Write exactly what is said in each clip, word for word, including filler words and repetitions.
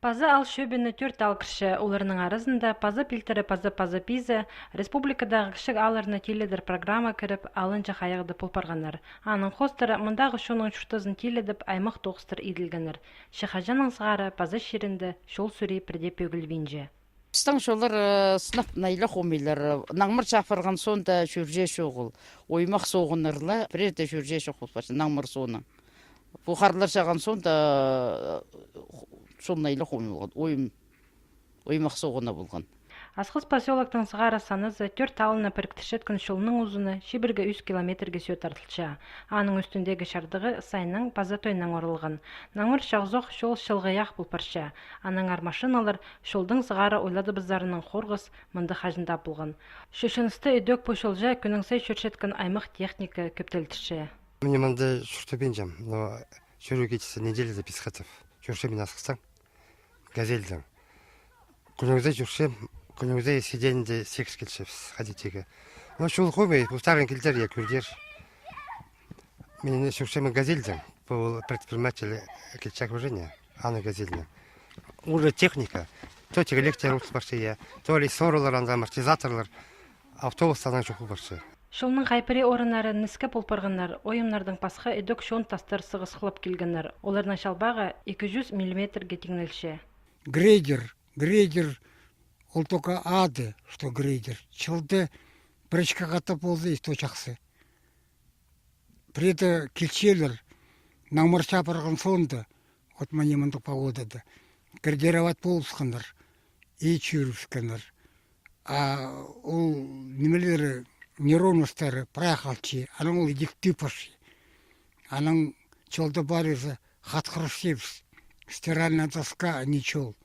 Паза аал чӧбіне тӧрт аал кірче, оларның аразында Паза пилтірі, Паза, Паза Пиза. Республикадағы кічіг аалларны тиледір программа кіріп, алынҷа хайығда пол парғаннар. Аның хоостыра мындағы чонның чуртазын тиледіп, аймах тоғыстар иділгеннер. Че хаҷаннаң сығара Паза чирінде чол сӱрии пірдее пӧгілбинче. Пістің чоллар, э, сынап найла хомайлар, наңмыр чапырған соонда чӧрҷе чоғыл. Оймах соғыннар ла, пірее дее чӧрҷе чох пол парча, наңмыр соонаң. Пу харлар чағған соонда, э, чол найла хомай полған, ойм-, оймах соғына полған. Асхыс посёлоктың сығара саназа тӧрт аалны піріктірчеткен чолның узуны чибіргі ӱс километрге сӧӧт артылча. Аның ӱстӱндегі чардығы сайнаң паза тойнаң оралған. Наңмыр чағзох чол чылғыях пол парча. Аннаңар машиналар чолдың сығара ойладыбызарынаң хорғыс мында хаҷан даа полған. Чочынысты идӧк пу чолҷа кӱннің сай чӧрчеткен аймах техника кӧптелтірче. Мин мында чуртабинчам, но чӧрерге чізе неделяда пис хатап. Чӧрчем мин Асхыстаң. Газельдең. Кӱннің сай чӧрчем, кӱннің сай сиденьде сигіс килчебіс, ходить итчем. Но чол хомай, пу сарин килдер, я, кӧрдер. Мин чӧрчем Газельдең, пу предприниматель килче окружение, аны Газельдең. Уже техника, то тігі лектор ут парча, я, то рессорлар, анда амортизаторлар, автобустарның чох пол парча. Чолның хай пірее орыннары ніске пол парғаннар, ойымнардаң пасха идӧк чоон тастар сығыс хылып килгеннер. Оларның чалбағы ікі чӱс миллиметрге тиңнелче. Грейдер, грейдер, ол только ады, что грейдер. Чылда пір-ікі хатап полза, и то чахсы. Пірееде килчелер, наңмыр чапырған соонда, вот мына мындағ погодада, грейдировать полысханнар, и чӧрібіскеннер. А ол нимелері, неровностьтары прай халча, анаң ол идӧк тіп парча. Анаң чолда парза, хатхырчабыс. Стиральная доска, а не чол.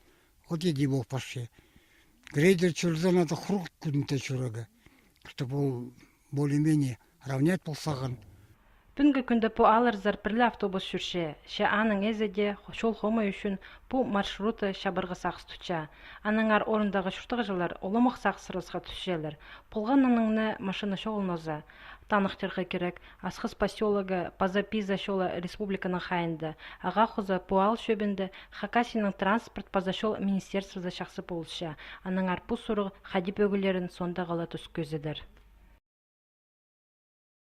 Вот иди пол парча. Грейдер чӧрзе, надо хуруғ кӱнінде чӧрерге, чтобы ол более-менее равнять пол сағын. Пӱӱнгі кӱнде пу аалларзар пір ле автобус чӧрче, че аның ээзі дее чол хомай ӱчӱн пу маршрутты чабарға сағыс тутча. Аннаңар орындағы чуртағҷылар оламох сағыссырласха тӱсчелер. Полған аннаң на машина чоғыл нооза. Таныхтирға кирек, Асхыс посёлогы Паза-Пиза чолы республиканың хайиинда. Ағаа хоза пу аал чӧбінде Хакасияның транспорт паза чол министерствозы чахсы полысча. Аннаңар пу сурығ хайди пӧгілерін соонда ла тус кӧзідер.